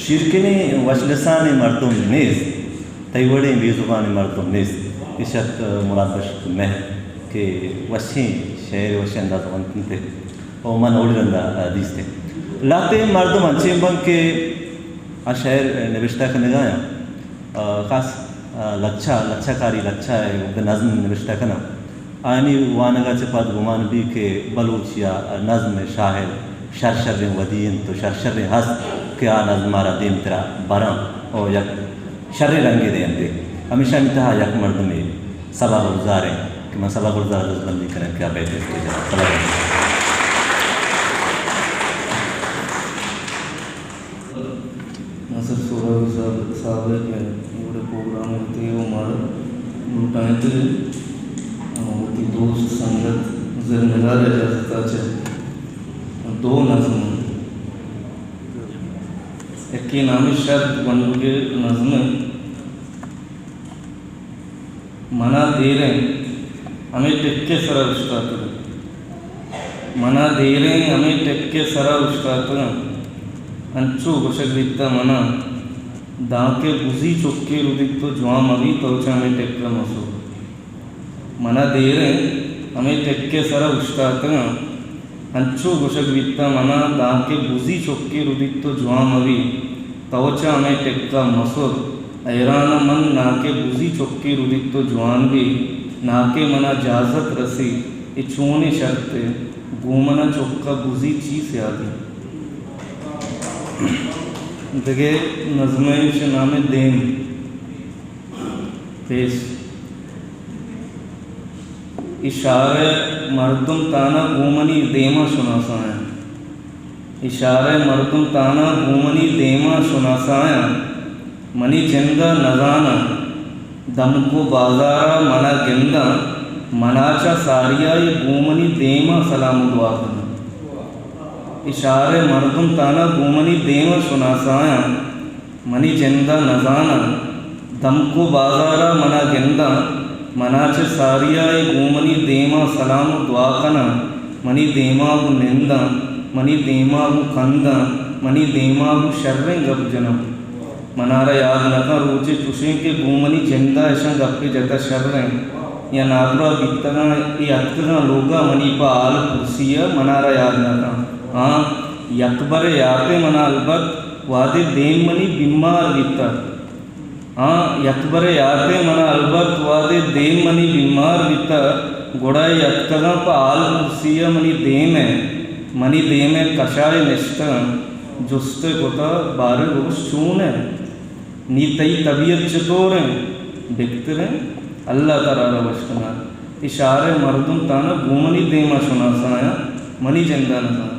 چیرکنیں وش لسانیں مردم نیست، تئی وڑیں بے زبانیں مردم نیست۔ اش ات مراد بخش مہر کہ وشیں شعر، وشیں انداز ونت انت ءُ من اولی رندا دیست۔ لہتیں مردم انچیں بنت کہ آ شعر نبشتہ کنگایاں، آ، خاص، آ، لچہ، لچہ کاری، لچہ ءِ وھد ءَ نظم نبشتہ کناں، آیانی وانگ ءَ چہ پد گمان بیت کہ بلوچی ءَ نظم ءِ شاعر شر شریں ودی انت ءُ شر شریں ہست کہ آ نظم ءَ را دیمترا براں ءُ یک شریں رنگے دینت۔ ہمیشانی تہا یک مردمے صبا گلزار انت کہ من صبا گلزار ءَ دزبندی کناں کہ آ بیت ءِ سٹیج ءَ را۔ صبا گلزار۔ ناصر سہرابی صاحب، صاحب ءَ کہ اے وڑیں پروگرام ءَ وتی ءُ مارا لوٹائینت ءُ وتی دوست سنگت زرنگار ءِ اجازت ءَ چہ دو نظم انت۔ یکے نام شرط گونڈوگے نظم انت۔ منا دیریں ہمے ٹک ءِ سرا اوشتاتگاں۔ منا دیریں ہمے ٹک ءِ سرا اوشتاتگاں۔ انچو گوشگ بیتہ منا، دانکہ بزی چکے ردیت تو جوان مہ بیت، تو چہ ہمے ٹک ءَ مسر۔ منا دیریں ہمے ٹک ءِ سرا اوشتاتگاں۔ انچو گوشگ بیتہ منا، دانکہ بزی چکے ردیت تو جوان مہ بیت، تو چہ ہمے ٹک ءَ مسر۔ حیران آں من، ناکہ بزی چکے ردیت تو جوان بیت، ناکہ منا جازت رسیت، اے چونیں شرطے، گوں منا چک ءَ بزی چی سیادی۔ دگہ نظمے، ایشی نام دیم پیس۔ اے شہر ءِ مردم تانا گوں منی دیما شناسایاں۔ اے شہر ءِ مردم تانا گوں منی دیما شناسایاں۔ منی جند ءَ نزاناں، دمک ءُ بازار ءَ منا گنداں، منا چہ ساری ءَ اے گوں منی دیما سلام ءُ دعا کناں۔ اے شہر ءِ مردم تانا گوں منی دیما شناسایاں۔ منی جند ءَ نزاناں، دمک ءُ بازار ءَ منا گنداں، منا چہ ساری ءَ اے گوں منی دیما سلام ءُ دعا کناں، منی دیما گوں ننداں، منی دیما گوں کنداں، منی دیما گوں شریں گپ جناں۔ منارا یاد نہ کن روچے چشیں کہ گوں منی جند ءَ اشاں گپے جتہ شریں یا نادراہ بیتگاں، اے اتکگاں لوگ ءَ منی پہ حال پرسی ءَ، منارا یاد نہ کن۔ ہاں، یکبرے یات ءَ منا البت وہدے دیم منی بیمار بیتہ۔ ہاں، یکبرے یات ءَ منا البت وہدے دیم منی بیمار بیتہ، گڑا اے اتکگاں پہ حال پرسی ءَ منی دیم ءَ، منی دیم ءَ کشا اے نشتگاں، جست ءَ کتہ باریں بگوش چون ئے؟ نی تئی طبیعت چطور انت؟ بہتر انت، اللہ ترا را وش کنات۔ اے شہر ءِ مردم تانا گوں منی دیما شناسایاں، منی جند ءَ نزاناں۔